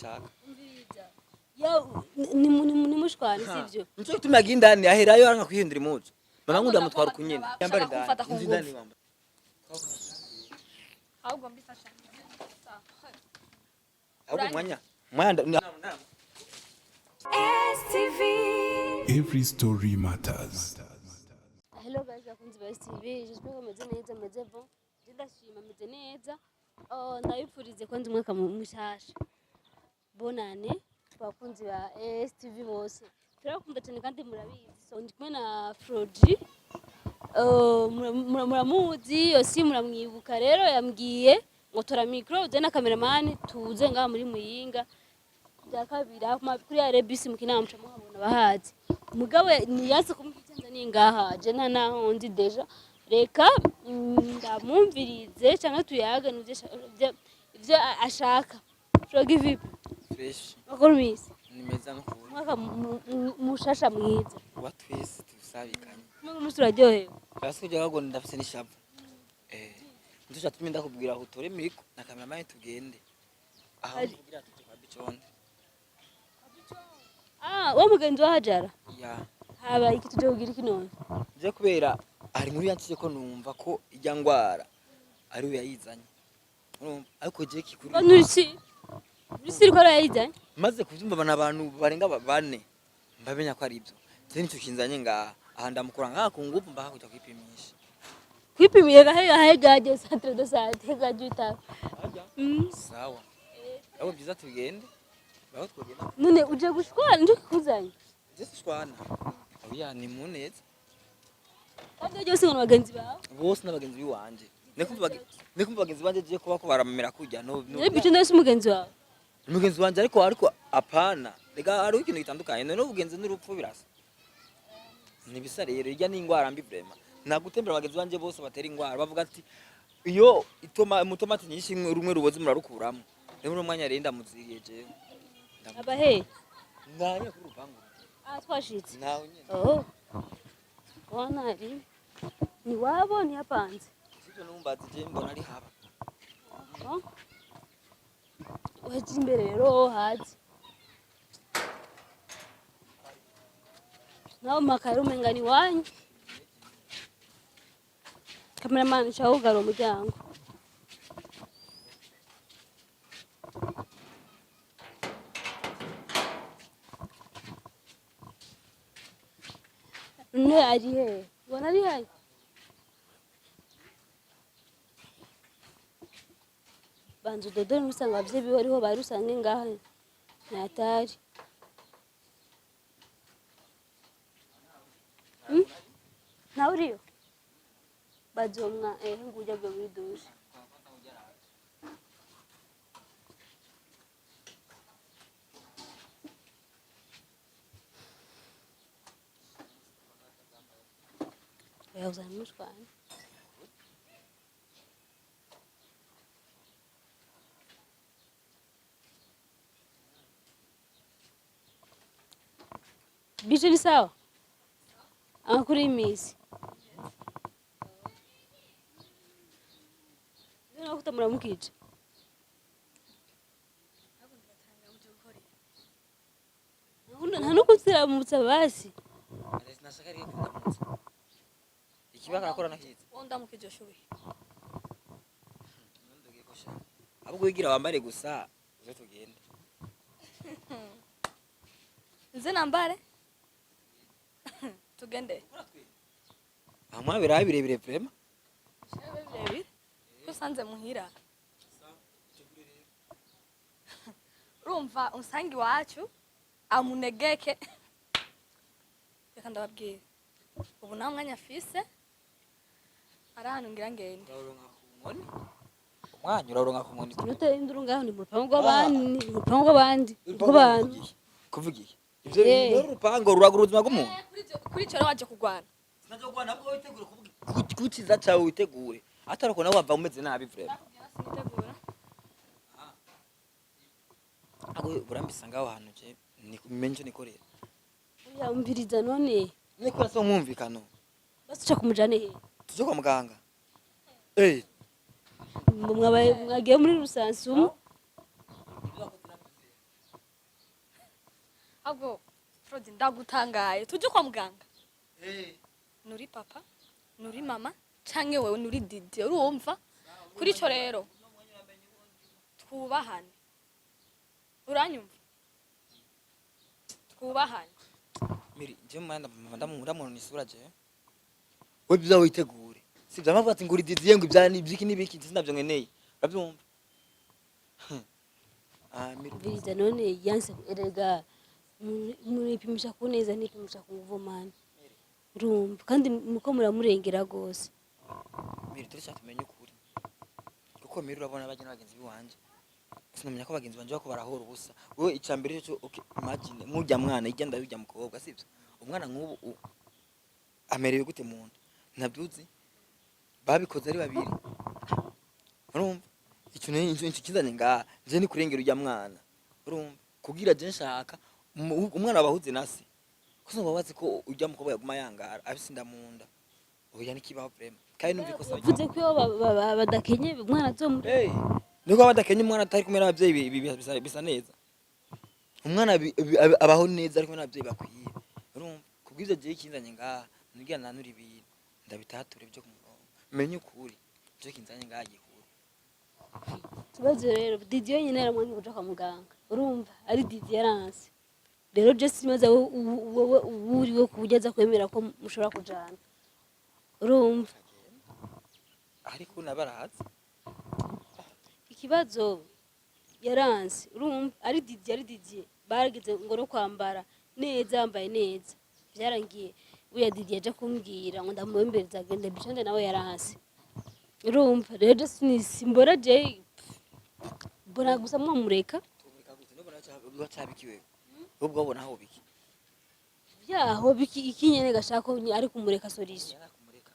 Sinshaka. Umviriza. Ya, ni mushwana, sivyo? Nico gituma yagiye indani, aherayo aranga kwihindura impuzu. Mama nkunda mutwara ukunyene. Ushaka Yambara indani. kumfata ku Inzu indani ngufu. wambara. Ahubwo mbifasha. Ahubwo umwanya. Umwanya STV. Every story matters. Hello guys, bakunzi ba STV, j'espère que meze neza, meze bon. Je ndashima meze neza. Oh, ndabipfurize kwanza umwaka mushasha. Bonane bakunzi ba STV bose. Turabakunda cyane kandi murabizi. So ndi kumwe na Froji. Oh, muramuzi, osi muramwibuka. Rero yambwiye ngo tora micro uze na cameraman tuze ngaha muri Muyinga bya kabiri aho kuri ya rebisi mu kinama muca muhabona bahazi. Mugabo ntiyanse kumwicanza ni ngaha je nta naho nzi déjà. Reka ndamwumvirize canke tuyage nivyo ivyo ashaka. Frogi, vipi? Fresh. Makuru misi? Ni meza nk'ukuri. Umwaka mushasha mwiza. Wa twese tubisabikanye. Umwaka musi uraryohewe? Basi kujya bagona ndafise n'ishavu. Nico catumye ndakubwira ngo utore micro na cameraman tugende. Aho kugira tuje kwa Biconde. Ah, wa mugenzi wa Hajara? Ya. Haba iki tuje kugira iki none? Je kubera hari inkuru yanciye ko numva ko ijya ngwara ari we yayizanye. Urumva? Ariko je kikuru. Nurisi nurisi ko arayizanye. Maze kuvyumva bana abantu barenga bane mbamenya ko ari ibyo. Je nico kinzanye ngaha. Aha ndamukura ngaha ku nguvu mbaha kuja kwipimisha. Kwipimiye gahe gahe gaje centre de santé gaje utaba. Sawa. Abo byiza tugende. Aho twogenda. None uje gushwana nje kikuzanye? Je sishwana. Oya, ni muneza. Kandi uje usanga bagenzi bawe. Bose n'abagenzi biwanje. Nekumva bagenzi banje je kuba ko baramera kurya no no. None bice ndese umugenzi wawe? Mugenzi wanje ariko apana. Rega hariho ikintu gitandukanye. None ubugenzi n'urupfu birasa. Nibisa rero irya ni ingwara mbi vraiment. Nagutembera bagenzi banje bose batera ingwara bavuga ati iyo itoma mutomati nyinshi rumwe ruboze murarukuramo. Rero uno mwanya rero ndamuziriye jewe. Aba he? Nganya kuri rupangu. Ah, twashitse. Nawe nyene. Oh. Wana ari ni wabo ni hapanze. Sivyo numbazi je mbona ari haba. Oh. Waje imbere rero hazi. Nawe makaro umenga ni wanyu. Cameraman shawugara umuryango. None ari he? Ubona ari he? Banza udodore nusanga abavyeyi biwe ariho bari usange ngaha nyatari. Hmm? Nawe uriyo? Bazomwa nguja avuye muri dushe. Oya, uzana umushwana. Bishe ni sawa? Amakuru y'imisi. None ko utamuramukije? Nta no kuziramutsa basi. Nashaka rero kundamutsa. Ikiba karakora nakizi. Ndamukije shubi. Nondoge ko sha. Ahubwo wigira wambare gusa uze tugende. Nze nambare. Tugende. Amwa birayi birebire vraiment. Shebe birebire. Ko sanze muhira. Urumva unsangi iwacu amunegeke. Reka ndababwira. Ubu nta mwanya afise. Ari ahantu ngira ngende. Uraronka ku nkoni. Umwanya uraronka ku nkoni. Inota y'induru ngaho ni mu rupangu rw'abandi, ni mu rupangu rw'abandi, rw'abantu. Kuvuga iki? Ivyo bintu urupango ruragura ubuzima bw'umuntu. Kuri icyo rero waje kurwana. Sinajya nabwo witegure kuvuga kukiza cawe witegure. Atari ko nawe wava umeze nabi vraiment. Sinitegura. Ago burambisa ngaho hantu je ni menjo nikorera. Oya, umviriza none. Nikora so mwumvikano. Basi uca kumujane he? Tuje kwa muganga. Mwabaye mwagiye muri rusansumu. Ahubwo Frodi, ndagutangaye. Tujye kwa muganga? Nuri papa, nuri mama, canke wewe nuri Didi? Urumva, kuri ico rero twubahane. Uranyumva? Twubahane. Miri, je mwana ndamubona isura je. We byiza witegure. Sivyo amavuga ati nguri Didier, ngo ibyani ibyiki n'ibiki, sinavyo nkeneye. Urabyumva? Ah, Miri. Biriza none yanse. Erega umuntu yipimisha ku neza, ntipimisha ku nguvu, mani. Urumva, kandi muko muramurengera rwose. Miri, turashaka tumenye ukuri. Kuko Miri, urabona bajya n'abagenzi biwanje. Sinamenya ko bagenzi banje bako barahora ubusa. Wewe icambere cyo, okay, imagine nk'urya mwana ijya ndabijya mukobwa, sivyo? Umwana nk'ubu amerewe gute mu nda? Ntabyuzi. Babikoze ari babiri. Urumva? Ico ni ico kizanye ngaha. Je ni kurengera urya mwana. Urumva? Kugira je nshaka umwana wabahuze na se. Kuko babazi ko urya mukobwa yaguma yangara afise inda mu nda. Oya, nikibaho vraiment. Kandi numva ikosa. Yavuze ko iyo badakenye umwana azomuri. Hey, niko badakenye, umwana atari kumwe n'ababyeyi bisa neza. Umwana abaho neza ari kumwe n'ababyeyi bakwiye. Urumva? Kubw'ivyo jewe ikinzanye ngaha, nubwira nanura ibintu, ndabitature byo ku murongo. Menye ukuri. Nico kinzanye ngaha gikuru. Ikibazo rero, Didi wenyine yaramwankiye kuja kwa muganga. Urumva, ari Didi yaranse. Rero je simaze wowe wuriwe ku buryo aza kwemera ko mushobora kujana. Urumva? Ariko nabarahaze. Ikibazo yaranse. Urumva, ari Didi, ari Didi barageze ngo no kwambara neza, yambaye neza, byarangiye buya Didi yaje kumbwira ngo ndamuwembereza agende bicande, nawe yaranse. Urumva rero, je simbora, je mbona gusa mwamureka. Tumureka gute? Nubona bacabikiwe. Ubwo ubona aho biki? Byaho biki ikinyene gashaka ari kumureka solution. Yarakumureka.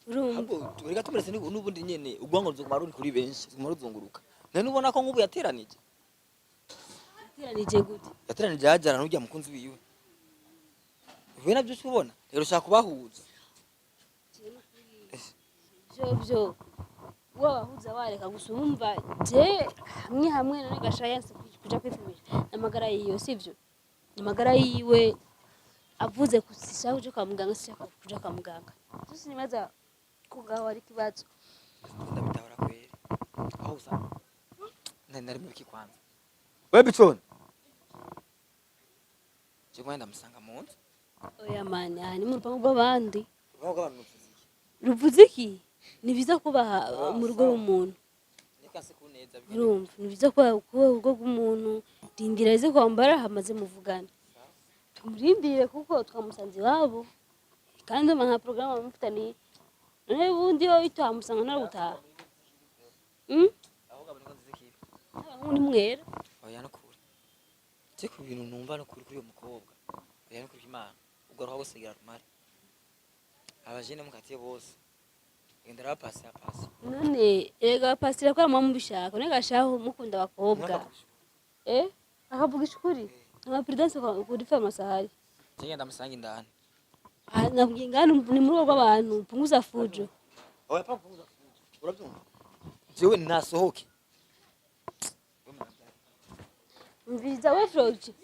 Urumva? Ahubwo reka tumuretse, n'ubundi nyene ubwango ruzoguma ruri kuri benshi, ruzoguma ruzunguruka. None ubona ko nk'ubu yateranije. Yateranije gute? Yateranije yajyana n'urya mukunzi wiwe. Uhuye nabyo ubona rero ushaka kubahuza. Byo wabahuza, wareka gusa. Urumva, je hamwe hamwe none gasha yanse kuja kwipimisha amagara yiwe, sivyo? Amagara yiwe avuze ko sishaka kuja kwa muganga, sishaka kuja kwa muganga. Cyo sinibaza ko ngaho ari ikibazo. Ndabitahura kweri. Aho usanga nari nari mu biki kwanza? We Bichon, je kwenda ndamusanga mu nzu. Oya mani, aha ni mu rupangu rw'abandi. Urupangu rw'abantu ruvuze iki? Ruvuze iki? Ni byiza kubaha mu rugo rw'umuntu. Niko ase kuneza. Urumva, ni byiza kubaha urugo rw'umuntu. Rindira aze kwambara hamaze muvugana. Tumurindire kuko twamusanze iwabo, kandi ndumva nka porogaramu bamufitaniye. None ubundi yo twamusanga ntari gutaha. Aho gabone ko nzize kibi. Abahungu ni mwera. Oya, no kuri je ku bintu numva no kuri kuri uyo mukobwa. Oya, no kuri Imana, ubwo roho bose gira rumare abajene mukatiye bose genda rabapasi apasi. None erega pasiteri ko muba mubishaka, none gashaho mukunda abakobwa, akavuga ishukuri ama prudence kuri farumasi ahari. Je ngenda ndamusanga indani. Ah, nabwiye ngani, ni mu rugo rw'abantu, punguza fujo. Oya, pa kuvuza, urabyumva? Jewe nasohoke. Mviriza we Froji,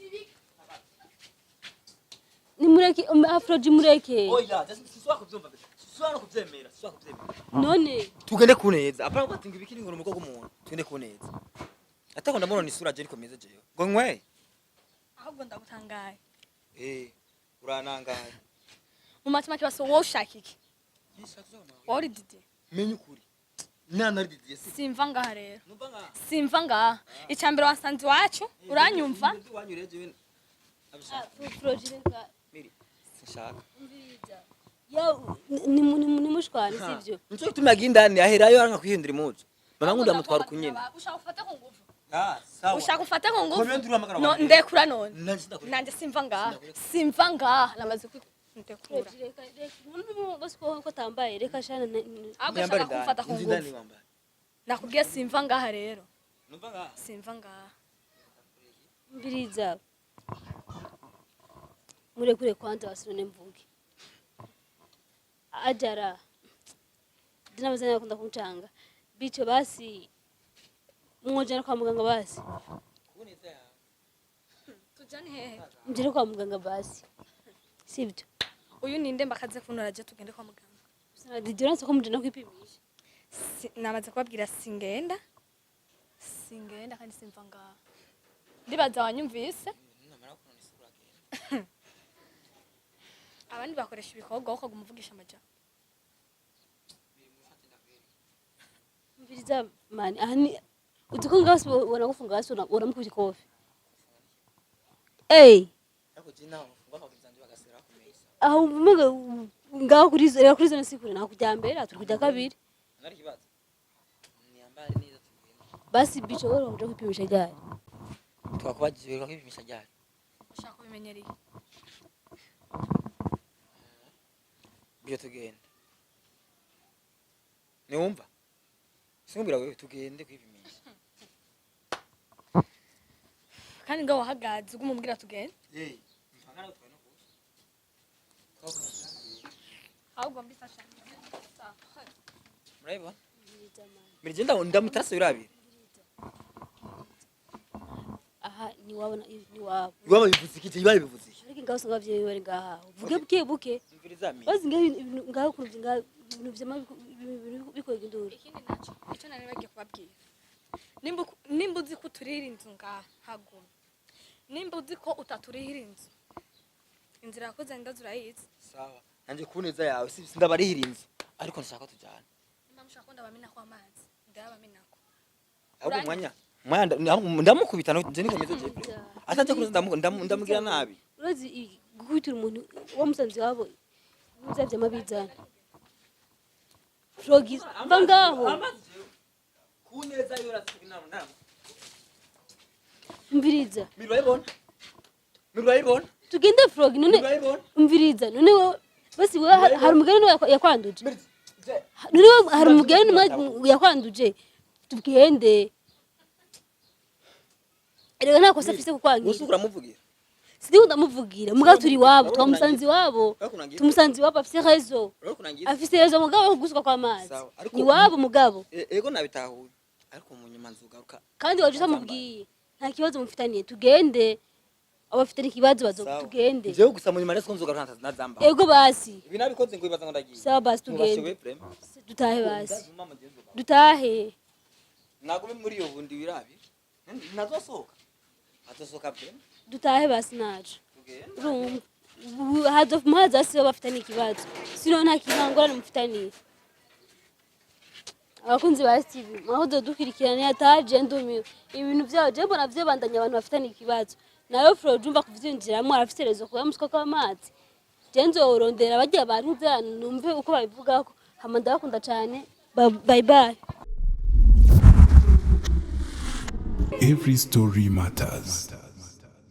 nimureke Afroji, mureke. Oya, siswa kubyumva, siswa no kubyemera, siswa kubyemera. None Tugende kuneza, apana ko tinga ibikini ngo umukobwa w'umuntu. Tugende kuneza, atako ndamubona ni isura je ariko meze jewe ngo nkwe. Ahubwo ndagutangaye. Uranangaye. Mu matima kibazo, wowe ushaka iki? Wowe uri Didi? Menye ukuri, nana ari Didier si? Simva ngaha rero. Numva nka Simva ngaha. Icya mbere, wasanze iwacu, uranyumva? Iwanyu rero jewe abishaka. Froji, reka. Miri, sinshaka. Mviriza ya ni mushwana, sivyo? Nico gituma yagiye indani, aherayo aranga kwihindura impuzu. Mama nkunda mutwara ukunyene. Ushaka ufate ku nguvu? Ah, sawa. Ushaka ufate ku nguvu? Komera, ndurahamagara. No, Wa mbere. ndekura none. Nanje sindakure. Nanjye simva ngaha, simva ngaha, namaze ndekura. Froji, reka, reka. None bose ko tambaye, reka shana. Ahubwo ushaka kumfata ku Inzu indani nguvu? wambaye. Nakubwiye simva ngaha rero. Numva ngaha. Simva ngaha. Mviriza, murekure kwanza basinone mvuge. Ajara dinamazana bakunda kumucanga bico, basi mwojana kwa muganga basi. Kuboneza yawe. Tujane hehe? Mujane kwa muganga basi, sibyo? Uyu ninde mbakaze kunora je tugende kwa muganga? Sana Didi, uranse ko mujana kwipimisha? Namaze kubabwira, singenda, singenda kandi simva ngaha. Ndibaza wanyumvise. Namara kunona isura agenda. Abandi bakoresha ibikorwa, wowe ukaguma uvugisha amajambo. Mviriza mani, aha ni uzi ko ngaho ubona gufunga hasi uramukubita ikofi. Ey! Ariko je naho mfungwa abagenzi banje bagasera ku meza. Aho umenga ngaho kuri reka kuri zone si kure, naho kujya mbere turi kujya kabiri. Nari kibazo. Niyambare neza tugende. Basi bico, wowe uja kwipimisha ryari? Twakubajije kwipimisha ryari? Ushaka kubimenyera iki? Byo tugende. Niwumva? Sinkubwira wewe tugende kwipimisha. Kandi ngaho wahagaze uguma umbwira tugende. Eh, mpangana utwaye no kusa. Ahubwo mbifasha. Murabibona? Mirigenda ndamutarasa birabira. Aha niwabona niwabo. Iwabo bivuze iki? Iwabo bivuze iki? Ariko ngaho usanga abavyeyi bari ngaha, uvuge buke buke. Mviriza mi. Bazi ngaho ibintu ngaho ukuntu ngaho ibintu vyama ibintu bikwega induru. Ikindi naco icyo nari bagiye kubabwira, nimba uzi ko uturira inzu ngaha, haguma. Nimba uzi ko utaturihira inzu, inzira yakoze ndazi urayizi. Sawa. Nanje kuneza yawe si ndabarihira inzu. Ariko ndashaka ko tujyana. Nimba mushaka ko ndabamenako amazi, ndayabamenako. Ahubwo umwanya umwanya ndamukubita no je nikomeze je. Ataje kuza ndamugira nabi. Urazi gukubitira umuntu wo musanzi wabo biza vyama bizana. Frogi, va ngaho. Kuneza yo rasubira nama. Umviriza. Mirwayibona. Mirwayibona. Tugende Frogi, none. Mirwayibona. Umviriza, none wowe basi wewe hari umugani yakwanduje? Mirije. None wowe hari umugani yakwanduje? Tugende, erega nta kosa afise kukwangira. Wowe uramuvugira. Sindi ndamuvugira, muga turi iwabo, twamusanze iwabo. Urakunangira. Tumusanze iwabo, afise raison. Urakunangira. Afise raison mugabo yo kuguswa kw'amazi. Sawa, ariko- Ni iwabo mugabo. Ego nabitahuye. Ariko mu nyuma nzugaruka. Kandi waje utamubwiye, nta kibazo mufitaniye, tugende. Abafitanye ikibazo bazo. Sawa. Tugende. Jewe gusa mu nyuma rero nzugaruka ntazamba. Ego basi. Ibi nabikoze ngo ibaza ngo ndagiye. Sawa basi, tugende. Mubashe we vraiment. Dutahe basi. Ndazuma mugenzi wawe. Dutahe. Nagume muri iyo bundi wirabi. Nazosohoka. Azosohoka vraiment. Dutahe basi naco. Tugende. Urumva ubu hazofuma haza sibo bafitanye ikibazo, sino nta ngorane mufitaniye. Abakunzi ba STV, mwahoze dukurikirana yataje, ndumiwe ibintu vyabo. Je mbona vyobandanya abantu bafitanye ikibazo. Nawe Fro, jumva kuvyinjiramo, arafise raison kuba muswa kw'amazi. Je nzorondera barya bantu vya numve uko babivugako. Hama ndabakunda cane. Bye bye. Every story matters.